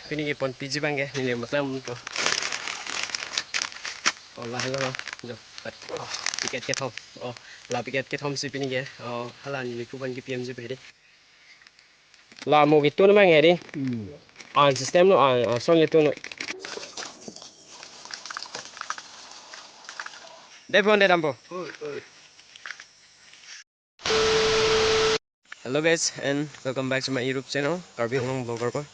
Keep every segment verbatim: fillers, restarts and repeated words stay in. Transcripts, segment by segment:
Pini ke ponpiji abang ke neli nangpaklang po. Oh, la helo lo. Jo. Oh, packet kethom. Oh, la packet kethom si pini ke. Oh, hala neli phu abang ke P M G pe dei. La mo ketun abang ke dei. Hmm. An system lo, an, an song ketun lo. Dei pon dei dampo. Oi, oi. Hello guys, and welcome back to my YouTube channel, Karbi Anglong Vlogger ko.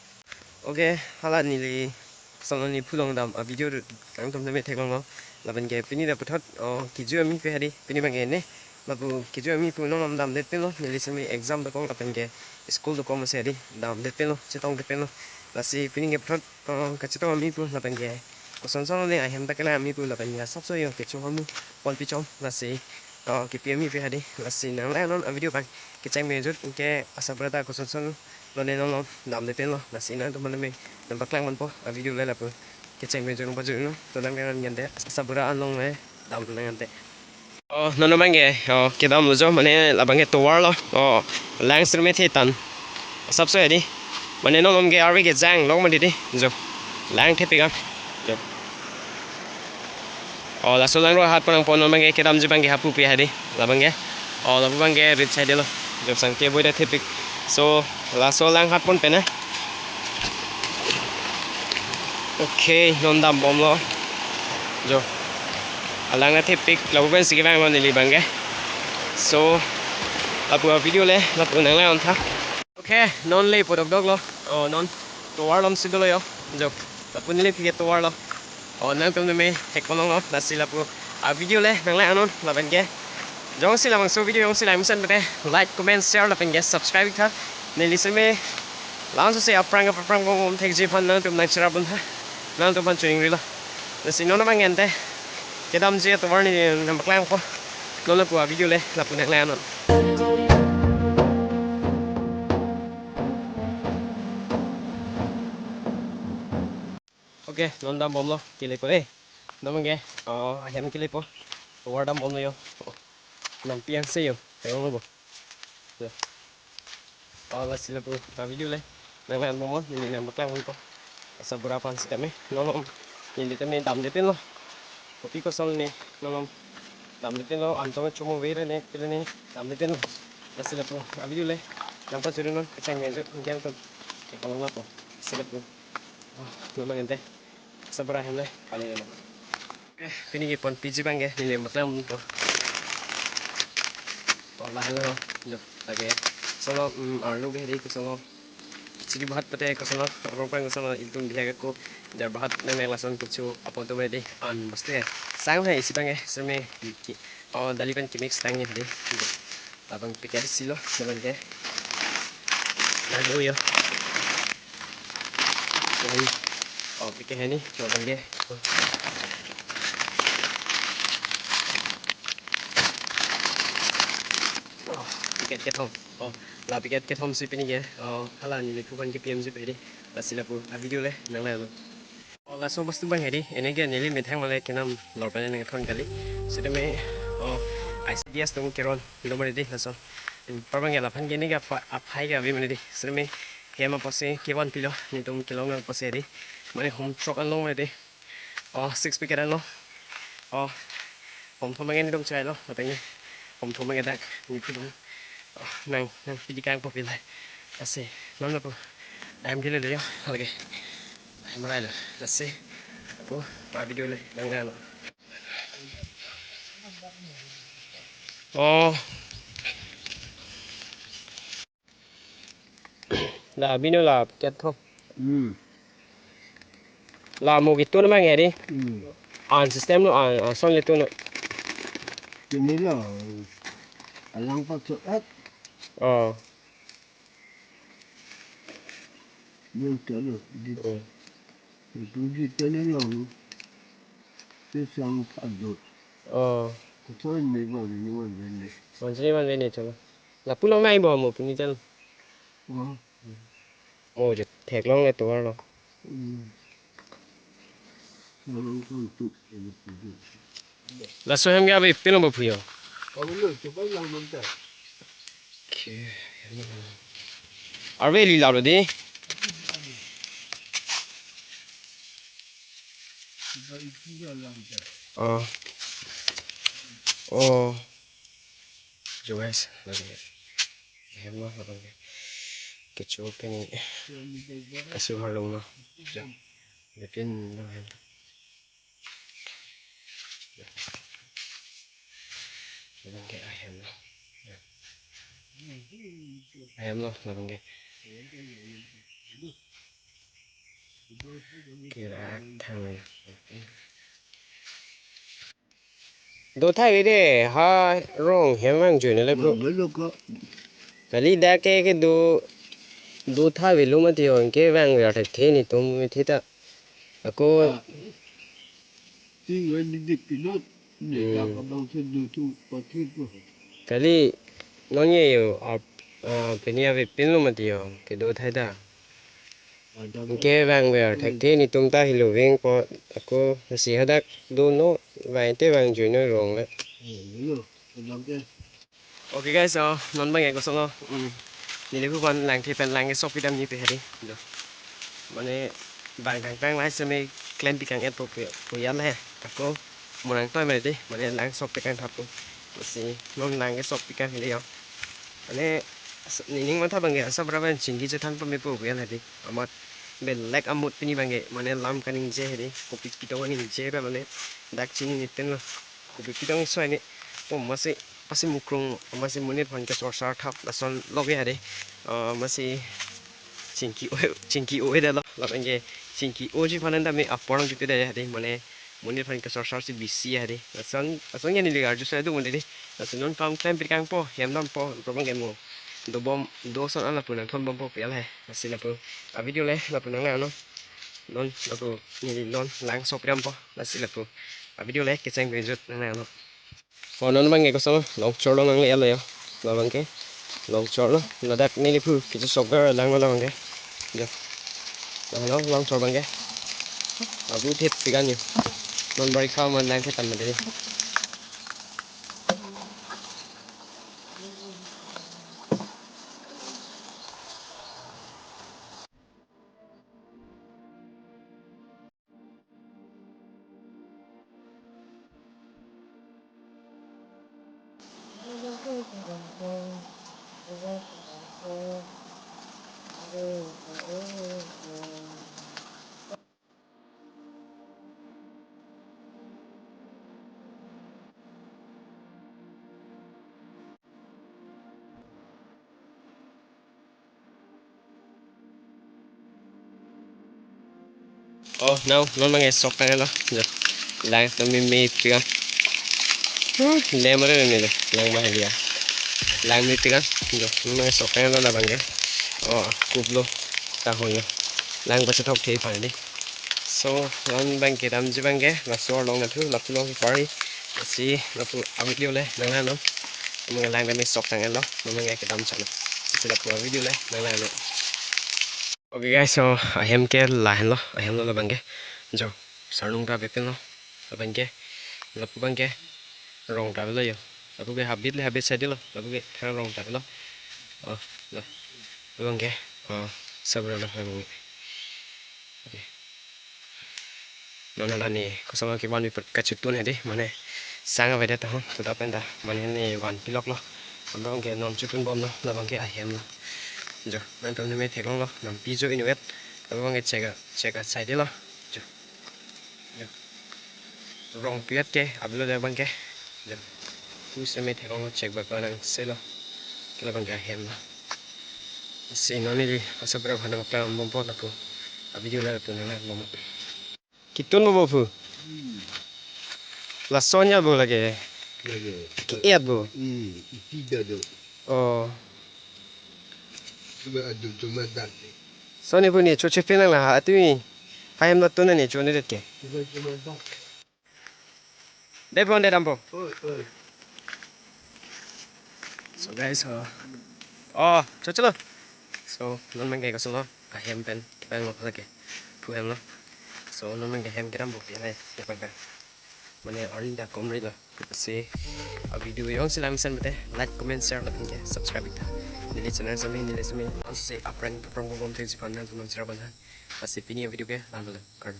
Okay, hala neli song neli phu along dam a video nangtum tame theklonglo. Lapen ke pini ta puthot, oh, kiju ami pe dei, pini abang ke ne. Lapu kiju ami pu non damdet pen lo, neli semi exam dokok lapen ke school dokok masi dei, damdet pen lo, chetongdet pen lo. Lasi pini ke puthot, oh, kachetong ami pu lapen ke kosonson ne ahem ta kelang ami pu lapen ke asapso yo kecho hamu ponpi chom, lasi, oh, kepi ami pe dei. Lasi nanglang non a video abang kecheng mejut ke asabra ta kosonson lo ne non lo damdet pen lo. Lasi nangtum tame nangpaklang ponpo a video le, lapu kecheng mejut nangpajut non. To nanglang non ngan dei, asabra along le dam nang ngan dei. Oh, non abang ke, oh, kedam lo jo, mane labang ke tovar lo. Oh, lang sirme the tan. Asapso dei. Mane non abang ke arve kejang long mati dei. Jo. Lang thepik an. Jo. Oh, laso lang ro hat pon nangpo, non abang ke kedamji abang ke hapu pe dei. Labang ke. Oh, lapu abang ke rit side lo. Jo, sang ke boi ta thepik. So, laso lang hat pon pen na. Okay, non dambomlo. Jo. Alang ta thepik, lapu pensi kevang lo neli abang ke. So, lapu a video le, lapu nanglang non tha. Okay, non le po dokdok lo. Oh, non tovar along si dolo yo. Jo. Lapu neli phi ke tovar lo. Oh, nangtum tame theklonglo. Lasi lapu a video le nanglang non lapen ke. Jongsi labangso video jongsi lang mesen pute like, comment, share lapen ke subscribe tha. Neli semi langsung si aphrang aphrang bom bom thekji aphan nangtum nangcherap dun tha. Nangtum aphan choningrilo. Lasi non abang ante kedamji atovar neli nangpaklangpo. Non lapu a video le lapu nanglang non. Okay, non dambomlo, kelepo dei. Non abang ke, oh, ahem kelepo. Tovar dambomlo yo. Nampi angse yo. Ayo bo. Yo. Oh, lasi lapu a video le nanglang bomnon, neli nangpaklang ponpo. Asabra aphan sitame, non along neli tame damdet pen lo. Kopi koson ne, non along damdet pen lo, anchong chomo vere ne, pele ne, damdet pen lo. Lasi lapu a video le nangpajut non, kecheng mejut, ngan to. Theklonglo po. Lasi lapu. Oh, non abang ante. Asabra ahem le, pale lo. Eh, pini ke ponpiji abang ke, neli nangpaklang ponpo. Oh, la helo lo. Jo, lake. Solo, mm, arlo ke dei kosonlo. Chili bahat pate kosonlo, arong pang kosonlo, itum bihaga ko, jar bahat nang nang lason kecho apot to dei, an boste. Sang hai isi abang ke, seme, ki, oh, dali pen kimix tang ye dei. Labang packet isi lo, labang ke. Lalu yo. Lalu. Oh, packet hini, labang ke. Oh, packet kethom. Oh, la packet kethom si pini ke. Oh, hala neli phu abang ke P M G pe dei. Lasi lapu a video le nanglang non. Oh, laso bostu abang dei, ene ke neli methang male kenam lor pen nangthon kali. Sitame, oh, I C D S atum keron lo mati dei laso. Hmm, par abang ke laphan ke ne ke apha-, aphai ke ave mati dei. Sitame hem apotsi kevan pilo, netum kelong apotsi dei. Mane hom throk an long mati dei. Oh, six packet an lo. Oh, hom thom abang netum chai lo, lapen ke hom thom abang dak nephu atum. Oh, nang, nangpi dikangpo pila. Lasi, non lapu. Ahem kele dei yo, lake. Ahem rai lo. Lasi, lapu a video le nanglang non. Oh. La abino la packet tho. Hmm. La mo ketun abang dei. Hmm. An system lo, an, an song ketun lo. Pini lo. Alang packet. Oh. Yung talo, di, oh, itu di talo lang. Pisang padot. Oh. Kutuan may bang yung ano na. Ang sini man bene chama. Lapu along nangpo mo pini chalo. Oh. Mo je theklong atovar lo. Hmm. Salang kang tu. Laso hem ke ave pilo bo phuyo. Kamu lo, coba lang mantap. Okay. Arve ili lalo dei. Oh. Oh. Jo guys, lagi. Hem lo, lagi. Kecho pini. Kasu harlung lo. Ja. Lekin lo hem. Labang ke ahem lo. Ahem lo, labang ke. Kira thang. Do thai ve de, ha rong hem vangjuine le phu. Melo ko. Kali dak ke kedo, do thai ve lo mati ho, ke vangver thekthe netum me thi ta. Ako. Ting wen ni dik pinot. Ne Hmm. dak abang se do tu pathir ko. Kali non ye yo, ap, ah, pini avepin lo mati ho, kedo thai ta. Adam Ke vangver thekthe netum ta helo vangpo ako si hadak do no vang te vangjuino rong le. Melo. Adam ke. Okay guys, so non bang ya kosonlo. Hmm. Neli phu aphan lang thi pen lang kesok pidam ni pe hadi. Jo. Mane bang kang kang lai seme klem pi kang et po po po ya le. Ako monang toi mane de. Mane lang sok pi kang thap po. Si non lang kesok pi kang hadi yo. Mane as- nining matha bang ya asap raban chingki chethan pame po po ya hadi. Amat belek amut pini bang ya. Mane lam kaningje hadi. Kopi pitong ningje ra mane dak chini ni pen lo. Kopi pitong soi ni. Oh, masi, masi mukrung, masi monit aphan kesorsar thap, lason lo ya de. Ah, masi chingki o, chingki o de lo, labang ke chingki oji aphan anta me apor nang jute de ya de, mane monit aphan kesorsar si bisi ya de. Lason, lason ya neli arju sa do mane de. Lason non kam klem pi kang po, hem dam po, labang ke mo. Dobom, do son an lapu nangthon bompo pi ya le, lasi lapu. A video le, lapu nang ano. Non, lapu, neli non, lang sok pidam po, lasi lapu. A video le, kecheng pi jut nang ano. Oh, non bang ke kosonlo, long chorlo nang le alo yo. Labang ke, long chorlo. Ladak neli phu, kecho sok gar lang lo labang ke. Jo. Lang lo, long chor bang ke. Abu thip pi kang yo. Non bari kha man lang ke tan mati. Oh, now, non bang ke sok tanglo. Jo. Lang to me me pi kang. Hmm, le mo re me le. Lang ma dia. Lang me pi kang. Jo, non bang ke sok tanglo labang ke. Oh, kup lo. Ta ho yo. Lang ba chetok the phan di. So, non bang ke damji bang ke, laso arlong nathu, lapu long pari. Si, lapu a video le, nang ano. Mo lang dam sok tanglo, mo bang ke dam chalo. Si lapu a video le, nang ano. Okay guys, so ahem ke lahenlo, ahem lo labang ke. Jo, sarnung ta bepin lo, labang ke. Lapu bang ke, rong ta lo yo. Lapu ke habit le habit sa di lo, lapu ke thang rong ta lo. Oh, lo. Labang ke, oh, sabra lo labang ke. Okay. Non la ne, kosonlo kevan pi kachitun hadi, mane sang avedet ho, to da pen da, mane ne van pilok lo. Abang ke non chitun bom lo, labang ke ahem lo. Jo, non pen ne me theklong lo, non pi jo inutvet, labang ke chek a, chek a sai di lo. Jo. Jo. Rong piat ke, ablo labang ke. Jo. Pu se me theklong lo chek ba ko nang se lo. Ke labang ke ahem lo. Si non ili, asap ra bhana klang bom po lapu. A video la tu nang bom. Kitun bo bo phu. Hmm. Lason ya bo lake. Lake. Ki et bo. Hmm. Iti da do. Oh. Cuma adu cuma dak. Soni phu ne cho chepe nang la ha tu mi. Hayam na tun ne cho ne det ke. Cuma cuma dak. Dei pon dei dampo. Oi, oi. So guys, uh, oh, cho chalo. So, non bang ke kosonlo, ahem pen, kepang lo lake, phu hem lo. So, non bang ke hem kedam bo pi nai, ya bang ke. Mane arni dak kom ri lo. Si, a video jongsi langmesen mate, like, comment, share, lapen ke subscribe ta. Neli channel sami, neli sami, ansi aphrang aphrang bom thengsi phan nang teman sira bana. Lasi pini a video ke, lang lo, kar.